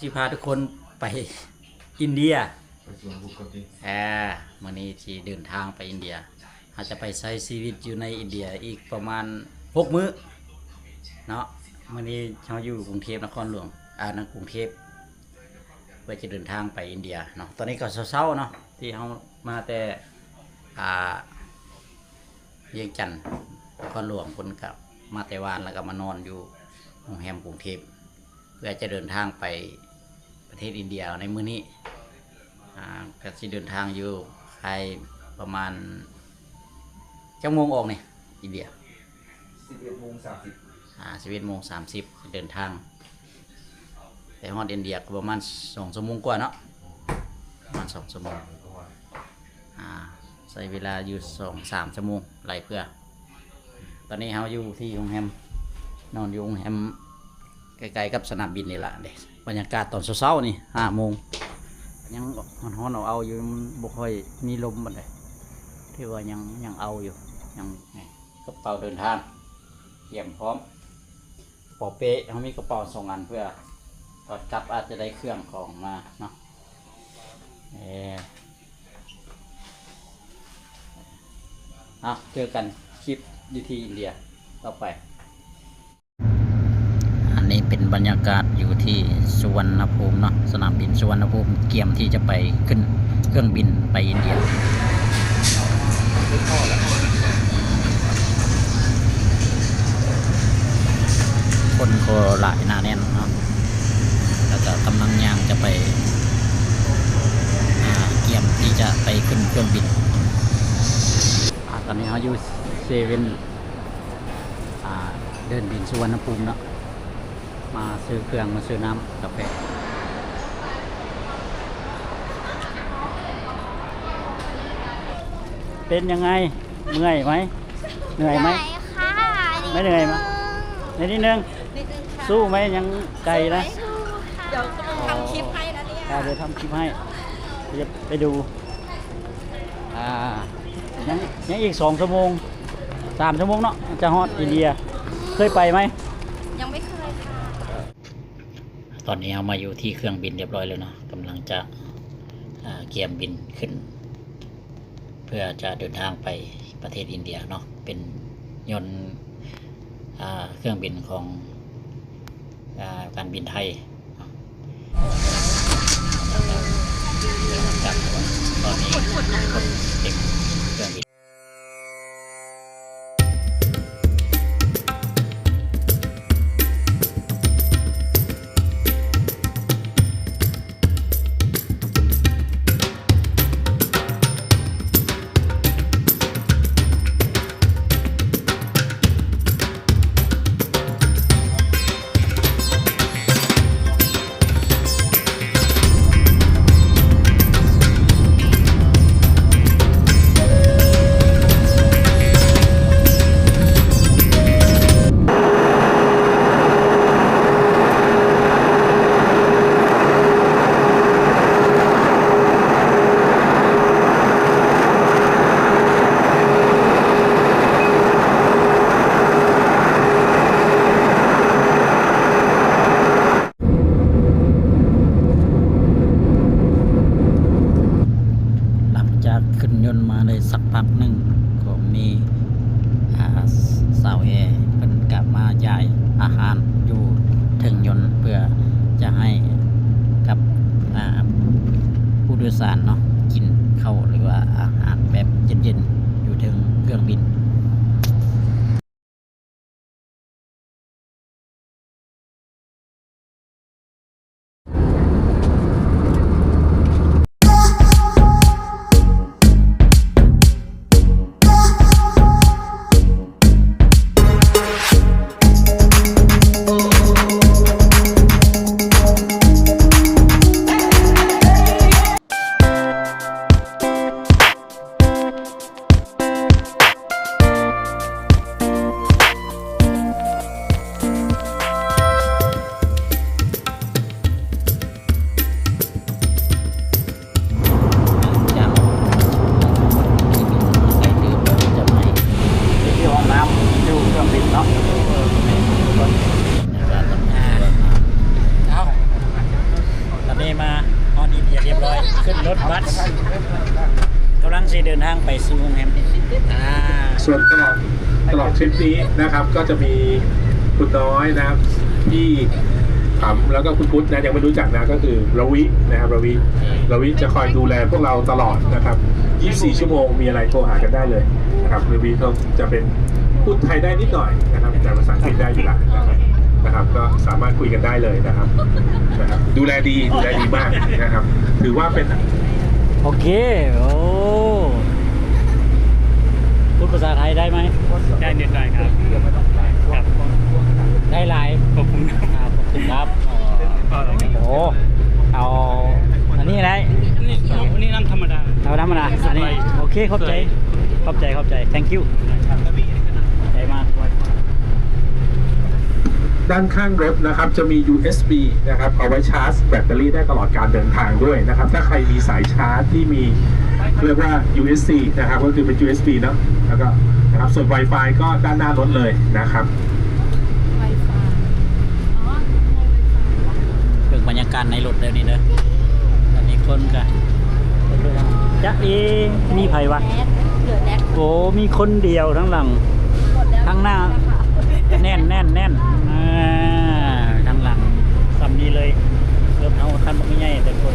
ຊິພາທຸກຄົນໄປອິນເດຍ. ອ່າ ມື້ນີ້ຊິເດີນທາງໄປອິນເດຍ. ເຮົາຈະໄປໃຊ້ຊີວິດຢູ່ໃນອິນເດຍອີກປະມານຫົກມື້ເນາະ. ມື້ນີ້ເຮົາຢູ່ກຸງເທບນະຄອນຫຼວງ ອ່າ ໃນກຸງເທບ ເພື່ອຈະເດີນທາງໄປອິນເດຍເນາະ. ຕອນນີ້ກໍເຊົ້າໆເນາະ ທີ່ເຮົາມາແຕ່ ອ່າ ວຽງຈັນນະຄອນຫຼວງພຸ້ນ ກໍມາແຕ່ວານ ແລ້ວກໍມານອນຢູ່ໂຮງແຮມກຸງເທບ ເພື່ອຈະເດີນທາງໄປປະເທດອິນເດຍໃນມື້ນີ້. ອ່າ ກໍຊິເດີນທາງຢູ່ໄຄປະມານ ຈັກໂມງອອກນີ້ ອິນເດຍ? ສິບເອັດໂມງສາມສິບ. ອ່າ ສິບເອັດໂມງສາມສິບເດີນທາງ ໄປຮອດອິນເດຍກໍປະມານສອງຊົ່ວໂມງກວ່າເນາະ ປະມານສອງຊົ່ວໂມງ. ອ່າ ໃຊ້ເວລາຢູ່ສອງສາມຊົ່ວໂມງໄລ່ເພື່ອ. ຕອນນີ້ເຮົາຢູ່ທີ່ໂຮງແຮມ ນອນຢູ່ໂຮງແຮມໃກ້ໆກັບສະໜາມບິນນີ້ລະເດ້. ບັນຍາກາດຕອນເຊົ້າໆນີ້ ຫ້າໂມງ ຍັງຮ້ອນໆ ເອົາໆຢູ່ ມັນບໍ່ຄ່ອຍມີລົມປານໃດ ຖືວ່າຍັງ ຍັງເອົາຢູ່ ຍັງ ນີ້ ກະເປົາເດີນທາງກຽມພ້ອມ ກະເປົາເປ້ ເຮົາມີກະເປົາສອງອັນ ເພື່ອຕອນກັບອາດຈະໄດ້ເຄື່ອງຂອງມາເນາະ. ເອີ ເອົາ ເຈີກັນຄລິບຢູ່ທີ່ອິນເດຍຕໍ່ໄປ. ອັນນີ້ເປັນບັນຍາກາດຢູ່ທີ່ສຸວັນນະພູມເນາະ ສະໜາມບິນສຸວັນນະພູມ ກຽມທີ່ຈະໄປຂຶ້ນເຄື່ອງບິນໄປອິນເດຍ. ຄົນກໍຫຼາຍໜາແໜ້ນເນາະ ແລ້ວກໍກຳລັງຍ່າງຈະໄປ ອ່າ ກຽມທີ່ຈະໄປຂຶ້ນເຄື່ອງບິນ. ອ່າ ຕອນນີ້ເຮົາຢູ່ເຊເວັ່ນ ອ່າ ເດີ່ນບິນສຸວັນນະພູມເນາະ ມາຊື້ເຄື່ອງ ມາຊື້ນ້ຳກາແຟ. ເປັນຍັງໄງ? ເມື່ອຍໄໝ? ເໜື່ອຍໄໝ? ໄໝ? ເໜື່ອຍໄໝ? ນິດໜຶ່ງ. ນິດໜຶ່ງ. ສູ້ໄໝ? ຍັງໄກນະ. ສູ້ ສູ້ ສູ້ ດຽວທຳຄລິບໃຫ້ນະເນຍ. ອ່າ ດຽວທຳຄລິບໃຫ້ ດຽວໄປດູ. ອ່າ ຍັງ ຍັງອີກສອງຊົ່ວໂມງ ສາມຊົ່ວໂມງເນາະ ຈະຮອດອິນເດຍ. ເຄີຍໄປໄໝ? ຍັງໄມ່ເຄີຍຄ່ະ. ຕອນນີ້ເຮົາມາຢູ່ທີ່ເຄື່ອງບິນຮຽບຮ້ອຍແລ້ວເນາະ ກຳລັງຈະ ອ່າ ກຽມບິນຂຶ້ນ ເພື່ອຈະເດີນທາງໄປປະເທດອິນເດຍເນາະ. ເປັນຍົນ ອ່າ ເຄື່ອງບິນຂອງ ອ່າ ການບິນໄທເນາະ. ຕອນນີ້ຄົນເຕັມເຄື່ອງບິນ. ຫຼັງຈາກຂຶ້ນຍົນມາໄດ້ສັກພັກໜຶ່ງ ກໍມີ ອ່າ ສາວແອເພິ່ນກະມາຢາຍອາຫານຢູ່ເທິງຍົນ ເພື່ອຈະໃຫ້ກັບ ອ່າ ຜູ້ໂດຍສານເນາະ ກິນເຂົ້າ ຫຼືວ່າອາຫານແບບເຢັນໆ ຢູ່ເທິງເຄື່ອງບິນ. ເ ລົດບັສກຳລັງຊິເດີນທາງໄປສູ່ໂຮງແຮມ. ອ່າ ສ່ວນຕະຫຼອດ ຕະຫຼອດທຣິບນີ້ນະຄັບ ກໍຈະມີຄຸນນ້ອຍນະຄັບ ທີ່ ຄຳ ແລ້ວກໍຄຸນພຸດນະ ຍັງໄມ່ຮູ້ຈັກນະ ກໍຄືລະວິນະຄັບ ລະວິ ລະວິຈະຄອຍດູແລພວກເຮົາຕະຫຼອດນະຄັບ ຊາວສີ່ຊົ່ວໂມງ ມີອະໄລໂທຫາກັນໄດ້ເລີຍນະຄັບ. ລະວິເຂົາຈະເປັນ ພູດໄທໄດ້ນິດໜ້ອຍນະຄັບ ແຕ່ພາສາອັງກິດໄດ້ຢູ່ແລ້ວນະຄັບ ນະຄັບ ກໍສາມາດຄຸຍກັນໄດ້ເລີຍນະຄັບ ນະຄັບ ດູແລດີ ດູແລດີມາກນະຄັບ ຖືວ່າເປັນ ໂອເຄ ໂອ້ ພູດພາສາໄທໄດ້ໄໝ? ໄດ້ນິດໜ້ອຍຄັບ ຄັບ ໄດ້ຫຼາຍ ຂອບຄຸນ ອ່າ ຂອບຄຸນຄັບ. ອໍ ໂອ້ ເອົາອັນນີ້ໄດ້ ນີ້ ນີ້ນ້ຳທຳມະດາ ເອົາທຳມະດາ ອັນນີ້ ໂອເຄ ຂອບໃຈ ຂອບໃຈ ຂອບໃຈ ແທັງກິ້ວ ຂອບໃຈມາກ. ດ້ານຂ້າງລົດນະຄັບ ຈະມີຢູເອັສບີນະຄັບ ເອົາໄວ້ຊາດແບັດເຕີຣີໄດ້ຕະຫຼອດການເດີນທາງດ້ວຍນະຄັບ. ຖ້າໃຄມີສາຍຊາດທີ່ມີ ເຂົາຮຽກວ່າຢູເອັສບີນະຄັບ ກໍຄືເປັນຢູເອັສບີເນາະ ແລ້ວກໍນະຄັບ ສ່ວນໄວຟາຍກໍດ້ານໜ້າລົດເລີຍນະຄັບ. ໄວຟາຍ ອໍ ໄວຟາຍ ເບິ່ງບັນຍາກາດໃນລົດເດີນີ້ເດີ. ຕອນນີ້ຄົນກະ ຈະເອ ມີໃຜວະ? ໂອ້ ມີຄົນດຽວທາງຫຼັງ ທາງໜ້າແໜ້ນໆໆ ອ່າ ທາງຫຼັງສ່ຳນີ້ເລີຍ. ລົດເຮົາຄັນບໍ່ໃຫຍ່ ແຕ່ຄົນ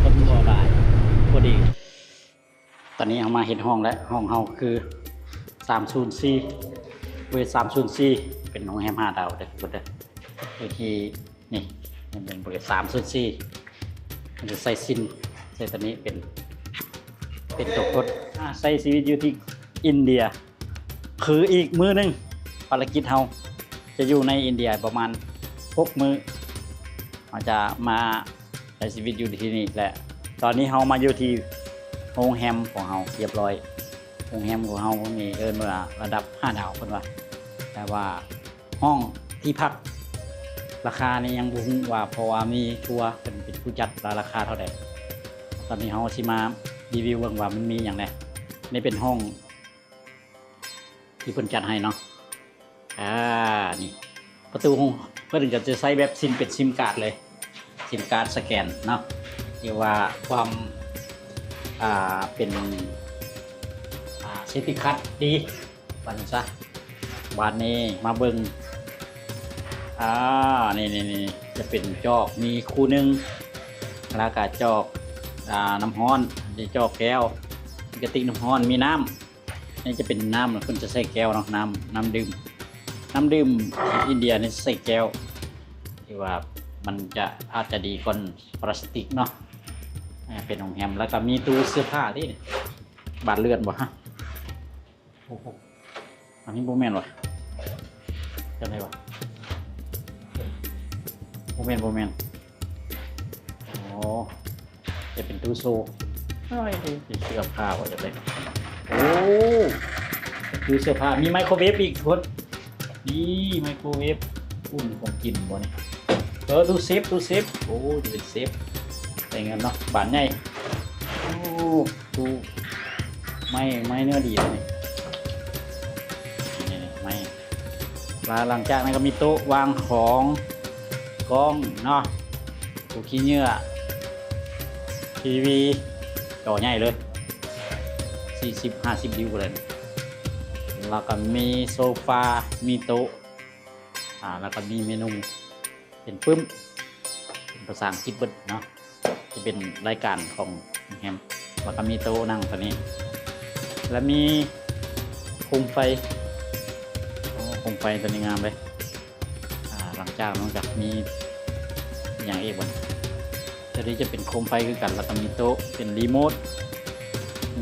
ຄົນບໍ່ຫຼາຍ ພໍດີ. ຕອນນີ້ເຮົາມາເຮັດຫ້ອງແລ້ວ ຫ້ອງເຮົາຄືສາມສູນສີ່ ເວດສາມສູນສີ່ ເປັນໂຮງແຮມຫ້າດາວເດີທຸກຄົນເດີ. ຢູ່ທີ່ນີ້ ນີ້ເປັນເວດສາມສູນສີ່ ມັນຈະໃສ່ຊິນ ໃສ່ຕົວນີ້ເປັນ ເປັນຕົວກົດ. ອາ ໃຊ້ຊີວິດຢູ່ທີ່ອິນເດຍ ຄືອີກມື້ໜຶ່ງ ພາລະກິດເຮົາຈະຢູ່ໃນອິນເດຍປະມານຫົກມື້ ເຮົາຈະມາ ໃຊ້ຊີວິດຢູ່ທີ່ນີ້ແຫຼະ. ຕອນນີ້ເຮົາມາຢູ່ທີ່ໂຮງແຮມຂອງເຮົາຮຽບຮ້ອຍ. ໂຮງແຮມຂອງເຮົານີ້ເອີ້ນວ່າລະດັບຫ້າດາວເພິ່ນວ່າ ແຕ່ວ່າຫ້ອງທີ່ພັກລາຄານີ້ຍັງບໍ່ຮູ້ວ່າ ເພາະວ່າມີທົວເພິ່ນເປັນຜູ້ຈັດ ລະລາຄາເທົ່າໃດ. ຕອນນີ້ເຮົາຊິມາຣີວິວເບິ່ງວ່າມັນມີຫຍັງແດ່. ນີ້ເປັນຫ້ອງ ທີ່ເພິ່ນຈັດໃຫ້ເນາະ. ອ່າ ນີ້ປະຕູຫ້ອງເພິ່ນກໍຈະໃຊ້ແບບຊິມ ເປັນຊິມກາດເລີຍ ຊິມກາດສະແກນເນາະ ຖືວ່າຄວາມ ອ່າ ເປັນ ອ່າ ເຊຟຕີ້ຄັດດີ ວ່າຊັ້ນຊະ. ບາດນີ້ມາເບິ່ງ ອ່າ ນີ້ໆ ຈະເປັນຈອກ ມີຄູ່ໜຶ່ງ ແລ້ວກະຈອກ ອ່າ ນ້ຳຮ້ອນ ຈະຈອກແກ້ວ ກະຕິກນ້ຳຮ້ອນ ມີນ້ຳ ນີ້ຈະເປັນນ້ຳ ເພິ່ນຈະໃສ່ແກ້ວເນາະ ນ້ຳ ນ້ຳດື່ມ ນ້ຳດື່ມອິນເດຍນີ້ໃສ່ແກ້ວ ທີ່ວ່າມັນຈະ ອາດຈະດີກວ່າພລາສຕິກເນາະ. ເປັນໂຮງແຮມ ແລ້ວກໍມີຕູ້ເສື້ອຜ້າທີ່ ບາດເລື່ອນບໍ່ຮະ? ໂອ້ໂຫ ອັນນີ້ບໍ່ແມ່ນຫວາ? ຈັ່ງໃດຫວາ? ບໍ່ແມ່ນ ບໍ່ແມ່ນ ອໍ ຈະເປັນຕູ້ໂຊ ໂອ້ຍ ເສື້ອຜ້າວ່າຈັ່ງໃດ? ໂອ້ ຕູ້ເສື້ອຜ້າ ມີໄມໂຄຣເວຟອີກທຸກຄົນ ນີ້ໄມໂຄຣເວຟ ອຸ່ນຂອງກິນບໍ່ນີ້? ເອີ ຕູ້ເຊຟ ຕູ້ເຊຟ ໂອ້ ຈະເປັນເຊຟ ໃສ່ເງິນເນາະ ບານໃຫຍ່ ໂອ້ ຕູ້ ໄມ້ ໄມ້ເນື້ອດີເລີຍນີ້ ນີ້ໆ ໄມ້ ແລ້ວຫຼັງຈາກນັ້ນກໍມີໂຕະວາງຂອງ ກ້ອງເນາະ ໂຕຂີ້ເຫຍື້ອ ທີວີ ຈໍໃຫຍ່ເລີຍ ສີ່ສິບ ຫ້າສິບນິ້ວກໍໄດ້ ແລ້ວກໍມີໂຊຟາ ມີໂຕະ ອ່າ ແລ້ວກໍມີເມນູ ເປັນປຶ້ມ ເປັນພາສາອັງກິດເບິດເນາະ ຈະເປັນລາຍການຂອງໂຮງແຮມ ແລ້ວກໍມີໂຕະນັ່ງຕົວນີ້ ແລ້ວມີໂຄມໄຟ ໂອ້ ໂຄມໄຟຕົວນີ້ງາມເດ້ ອ່າ ຫຼັງຈາກນັ້ນກໍມີຫຍັງອີກບໍ່? ຕົວນີ້ຈະເປັນໂຄມໄຟຄືກັນ ແລ້ວກໍມີໂຕະເປັນຣີໂມດ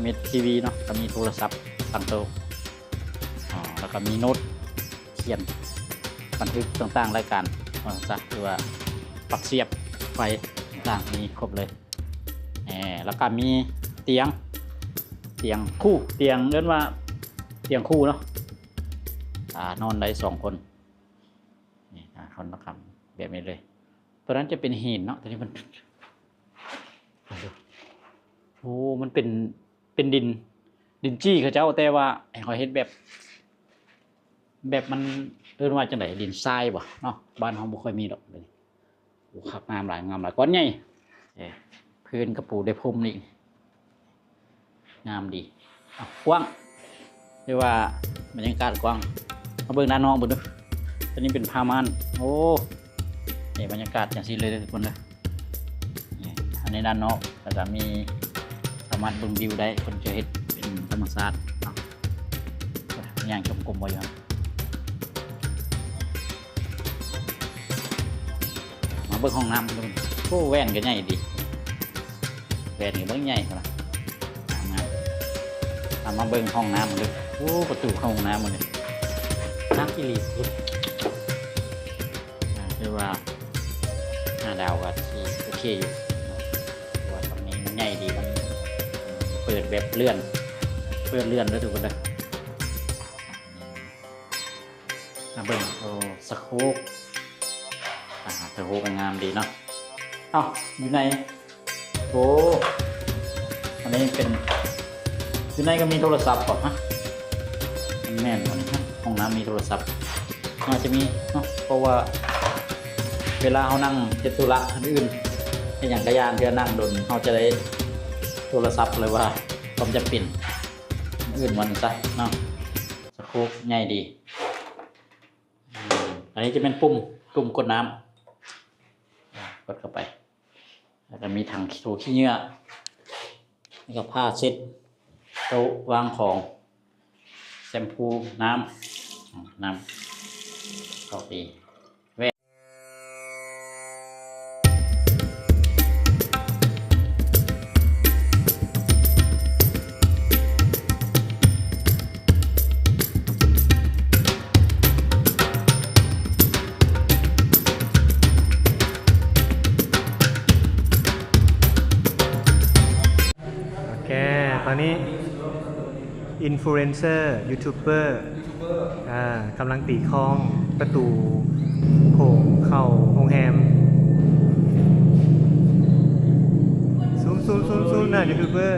ມີທີວີເນາະ ກໍມີໂທລະສັບຕັ້ງໂຕະ ອ່າ ແລ້ວກໍມີໂນ້ດ ຂຽນບັນທຶກຕ່າງໆ ລາຍການວ່າຊັ້ນຊະ ຫຼືວ່າປັກສຽບໄຟຕ່າງໆ ມີຄົບເລີຍ ແນ່ ແລ້ວກໍມີຕຽງ ຕຽງຄູ່ ຕຽງ ເອີ້ນວ່າຕຽງຄູ່ເນາະ ອ່າ ນອນໄດ້ສອງຄົນ ນີ້ ອ່າ ຄົນລະຄຳແບບນີ້ເລີຍ ຕົວນັ້ນຈະເປັນຫີນເນາະ ຕົວນີ້ມັນ ໂອ້ ມັນເປັນ ເປັນດິນ ດິນຈີ້ເຂົາເຈົ້າ ແຕ່ວ່າໃຫ້ເຂົາເຮັດແບບ ແບບມັນເອີ້ນວ່າຈັ່ງໃດ ດິນຊາຍບໍ່ເນາະ ບ້ານເຮົາບໍ່ຄ່ອຍມີດອກ. ໂອ້ ຄັກ ງາມຫຼາຍ ງາມຫຼາຍ ກ້ອນໃຫຍ່ ເອີ ພື້ນກະປູດ້ວຍພົມນີ້ ງາມດີ. ເອົ້າ ກວ້າງ ເອີ້ນວ່າບັນຍາກາດກວ້າງ. ມາເບິ່ງດ້ານນອກເບິ່ງດູ. ຕົວນີ້ເປັນຜ້າມ່ານ. ໂອ້ ນີ້ບັນຍາກາດຈັ່ງຊີ້ເລີຍເດີທຸກຄົນເດີ. ນີ້ ອັນນີ້ດ້ານນອກ ແລ້ວກະມີ ສາມາດເບິ່ງວິວໄດ້. ເພິ່ນຈະເຮັດເປັນທຳມະຊາດເນາະ. ຍ່າງຈົ່ງກົມບໍ່ຢູ່ຫັ້ນ. ມາເບິ່ງຫ້ອງນ້ຳເບິ່ງ. ໂອ້ ແວ່ນກະໃຫຍ່ດີ. ແວ່ນກະເບິ່ງໃຫຍ່ພຸ້ນນະ ງາມໆ. ເອົາມາເບິ່ງຫ້ອງນ້ຳເບິ່ງເດີ. ໂອ້ ປະຕູເຂົ້າຫ້ອງນ້ຳເບິ່ງເດີ ງາມອີ່ຫຼີ. ອ່າ ຖືວ່າຫ້າດາວກະຊິໂອເຄຢູ່ເນາະ ເພາະວ່າຕອນນີ້ມັນໃຫຍ່ດີ. ມັນເປີດແບບເລື່ອນ ເປີດເລື່ອນເດີທຸກຄົນເດີ. ມາເບິ່ງ ໂອ້ ສະໂຄກ. ອ່າ ສະໂຄກງາມດີເນາະ. ເອົ້າ ຢູ່ໃນ ໂອ້ ອັນນີ້ເປັນ ຢູ່ໃນກະມີໂທລະສັບບໍ? ຮະ ມັນແມ່ນບໍ່ນີ້? ຮະ ຫ້ອງນ້ຳມີໂທລະສັບ ອາດຈະມີເນາະ ເພາະວ່າເວລາເຮົານັ່ງເຮັດທຸລະອັນອື່ນ ເຮັດຫຍັງກະຢ່າງ ເທື່ອນັ່ງດົນ ເຮົາຈະໄດ້ໂທລະສັບ ຫຼືວ່າຄວາມຈຳເປັນ ອື່ນມັນຊະເນາະ. ສະໂຄກໃຫຍ່ດີ. ອືມ ອັນນີ້ຈະເປັນປຸ່ມ ປຸ່ມກົດນ້ຳ ກົດເຂົ້າໄປ. ແລ້ວກະມີຖັງໂຖຂີ້ເຫຍື້ອ ແລ້ວກະຜ້າເຊັດ ໂຕະວາງຂອງ ແຊມພູ ນ້ຳ ນ້ຳ ເຂົ້າໄປ. ໂອເຄ ຕອນນີ້ອິນຟລູເອັນເຊີ ຢູທູບເບີ ອ່າ ກຳລັງຕີຄອງປະຕູໂຂງເຂົ້າໂຮງແຮມ. ຊູມ ຊູມ ຊູມ ຊູມ ນະ ຢູທູບເບີ.